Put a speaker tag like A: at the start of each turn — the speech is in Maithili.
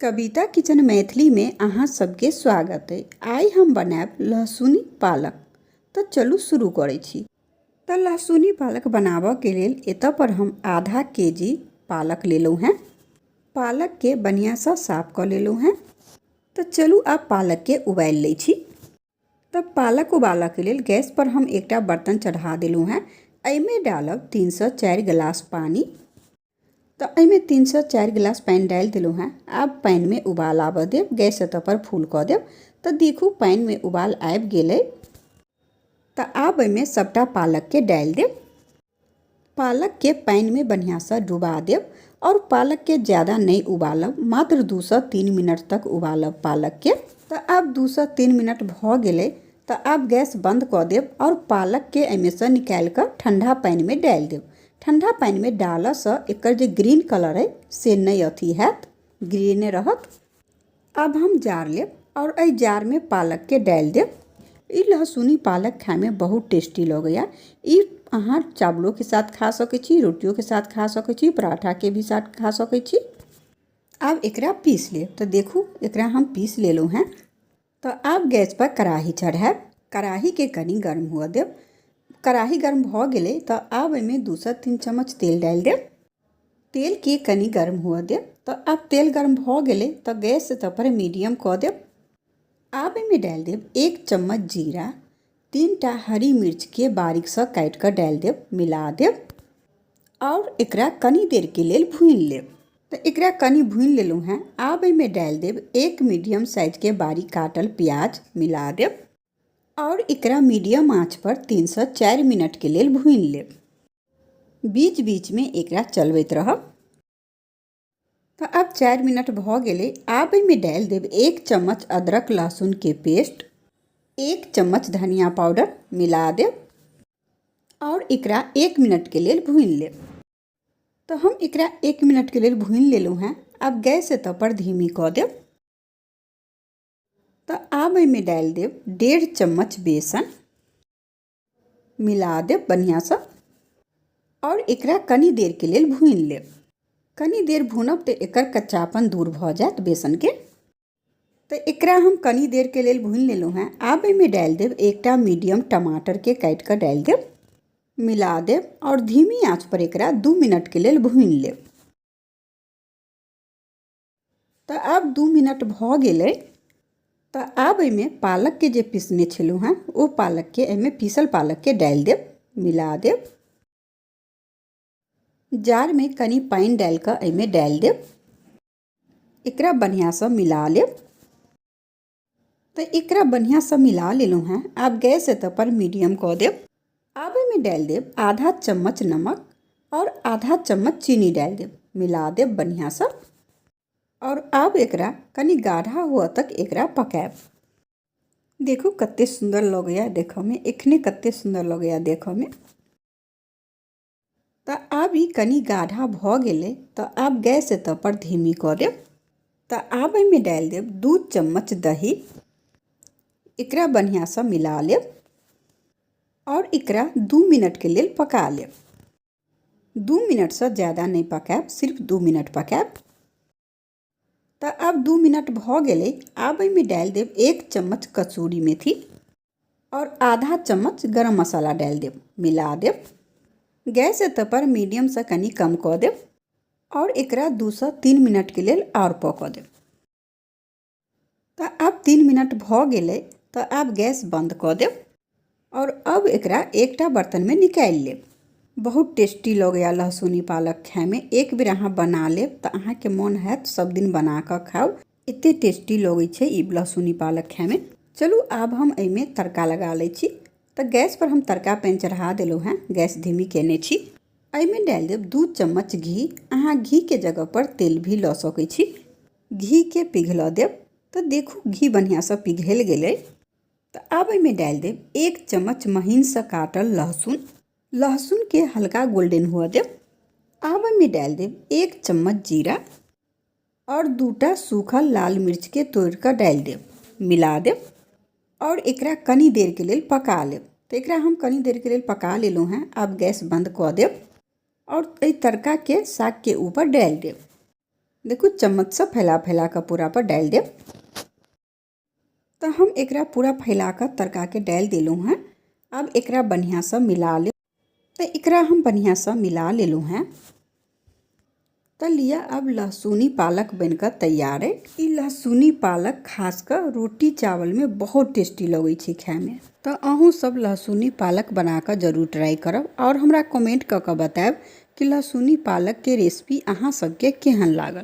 A: कविता किचन मैथिलीमे अहाँ सबके स्वागत अइ। आइ हम बनायब लहसुनी पालक। तऽ चलू शुरू करै छी। तऽ लहसुनी पालक बनाबऽके लेल एतऽ पर हम आधा के जी पालक लेलहुँ हेँ। पालकके बढ़िआँसँ साफ कऽ लेलहुँ हेँ। तऽ चलू आब पालकके उबालि लै छी। तऽ पालक उबालऽके लेल गैसपर हम एकटा बर्तन चढ़ा देलहुँ हेँ। एहिमे डालब 3सँ 4 गिलास पानि। तऽ एहिमे 3सँ 4 गिलास पानि डालि देलहुँ हेँ। आब पानिमे उबाल आबऽ देब। गैस एतऽ पर फुल कऽ देब। तऽ देखू पानिमे उबाल आबि गेलै। तऽ आब एहिमे सभटा पालकके डालि देब। पालकके पानिमे बढ़िआँसँ डुबा देब आओर पालकके ज्यादा नहि उबालब, मात्र 2सँ 3 मिनट तक उबालब पालकके। तऽ आब 2सँ 3 मिनट भऽ गेलै। तऽ आब गैस बन्द कऽ देब आओर पालकके एहिमेसँ निकालि कऽ ठण्डा पानिमे डालि देब। ठण्डा पानिमे डालऽसँ एकर जे ग्रीन कलर अइ से नहि अथी हैत, ग्रीने रहत। आब हम जार लेब आओर एहि जारमे पालकके डालि देब। ई लहसुनी पालक खाइमे बहुत टेस्टी लगैए। ई अहाँ चावलोके साथ खा सकै छी, रोटियोके साथ खा सकै छी, पराठाके भी साथ खा सकै छी। आब एकरा पीस लेब। तऽ देखू एकरा हम पीस लेलहुँ हेँ। तऽ आब गैसपर कड़ाही चढ़ायब। कड़ाहीके कनि गर्म हुअ देब। कड़ाही गर्म भऽ गेलै तऽ आब एहिमे 2सँ 3 चम्मच तेल डालि देब। तेलके कनि गर्म हुअ देब। तऽ आब तेल गर्म भऽ गेलै तऽ गैस पर मीडियम कऽ देब। आब एहिमे डालि देब 1 चम्मच जीरा, 3टा हरी मिर्चके बारीकसँ काटि कऽ डालि देब, मिला देब आओर एकरा कनि देरके लेल भूनि लेब। तऽ एकरा कनि भूनि लेलहुँ हेँ। आब एहिमे डालि देब 1 मीडियम साइजके बारीक काटल प्याज, मिला देब आओर एकरा मीडियम आँच पर 3सँ 4 मिनटके लेल भूनि लेब। बीच बीचमे एकरा चलबैत रहब। तऽ आब 4 मिनट भऽ गेलै। आब एहिमे डालि देब 1 चम्मच अदरक लहसुनके पेस्ट, 1 चम्मच धनिया पाउडर, मिला देब आओर एकरा 1 मिनटके लेल भूनि लेब। तऽ हम एकरा 1 मिनटके लेल भूनि लेलहुँ हेँ। आब गैस एतऽ पर धीमी कऽ देब। तऽ आब एहिमे डालि देब 1.5 चम्मच बेसन, मिला देब बढ़िआँसँ आओर एकरा कनि देरके लेल भूनि लेब। कनि देर भूनब तऽ एकर कच्चापन दूर भऽ जायत बेसनके। तऽ एकरा हम कनि देरके लेल भूनि लेलहुँ हेँ। आब एहिमे डालि देब एकटा मीडियम टमाटरके काटि कऽ डालि देब, मिला देब आओर धीमी आँच पर एकरा 2 मिनटके लेल भूनि लेब। तऽ आब 2 मिनट भऽ गेलै। तऽ आब एहिमे पालकके जे पीसने छलहुँ हेँ ओ पालकके एहिमे पीसल पालकके डालि देब, मिला देब। जारमे कनि पानि डालि कऽ एहिमे डालि देब। एकरा बढ़िआँसँ मिला लेब। तऽ एकरा बढ़िआँसँ मिला लेलहुँ हेँ। आब गैस एतऽ पर मीडियम कऽ देब। आब एहिमे डालि देब आधा चम्मच नमक आओर आधा चम्मच चीनी डालि देब, मिला देब बढ़िआँसँ आओर आब एकरा कनि गाढ़ा हुअ तक एकरा पकायब। देखू कते सुन्दर लगैए देखऽमे, एखने कते सुन्दर लगैए देखऽमे। तऽ आब ई कनि गाढ़ा भऽ गेलै। तऽ आब गैस एतऽ पर धीमी कऽ देब। तऽ आब एहिमे डालि देब 2 चम्मच दही। एकरा बढ़िआँसँ मिला लेब आओर एकरा 2 मिनटके लेल पका लेब। 2 मिनटसँ ज्यादा नहि पकायब, सिर्फ 2 मिनट पकायब। तऽ आब 2 मिनट भऽ गेलै। आब एहिमे डालि देब 1 चम्मच कसूरी मेथी और आधा चम्मच गरम मसाला डालि देब, मिला देब। गैस एतऽ पर मीडियमसँ कनि कम कऽ देब आओर एकरा 2सँ 3 मिनटके लेल आओर पकऽ देब। तऽ आब 3 मिनट भऽ गेलै। तऽ आब गैस बन्द कऽ देब आओर अब एकरा एकटा बर्तनमे निकालि लेब। बहुत टेस्टी लगैए लहसुनी पालक खाइमे। एक बेर अहाँ बना लेब तऽ अहाँके मोन हैत सब दिन बना कऽ खाउ, एते टेस्टी लगै छै ई लहसुनी पालक खाइमे। चलू आब हम एहिमे तड़का लगा लै छी। तऽ गैस पर हम तड़का पैन चढ़ा देलहुँ हेँ, गैस धीमी केने छी। एहिमे डालि देब 2 चम्मच घी। अहाँ घीके जगह पर तेल भी लऽ सकै छी। घीके पिघलऽ देब। तऽ देखू घी बढ़िआँसँ पिघलि गेलै। तऽ आब एहिमे डालि देब 1 चम्मच महीनसँ काटल लहसुन। लहसुनके हल्का गोल्डन हुअ देब। आब एहिमे डालि देब 1 चम्मच जीरा और 2टा सूखल लाल मिर्च के तोड़ि कऽ डालि देब, मिला देब और एकरा कनि देर के लेल पका लेब। तऽ एकरा हम कनि देर के लेल पका लेलहुँ हेँ। आब गैस बंद कऽ देब और एहि तड़का के साग के ऊपर डालि देब, देखू, चम्मचसँ फैला फैला कऽ पूरा पर डालि देब। तऽ हम एकरा पूरा फैला कऽ तड़काके डालि देलहुँ हेँ। आब एकरा बढ़िआँसँ मिला लेब। तऽ एकरा हम बढ़िआँसँ मिला लेलहुँ हेँ। तऽ लिअ, आब लहसुनी पालक बनि कऽ तैयार अइ। ई लहसुनी पालक खास कऽ रोटी चावलमे बहुत टेस्टी लगै छै खायमे। तऽ अहूँ सब लहसुनी पालक बना कऽ जरूर ट्राई करब आओर हमरा कमेंट कऽ कऽ बतायब कि लहसुनी पालकके रेसिपी अहाँ सबके केहन लागल।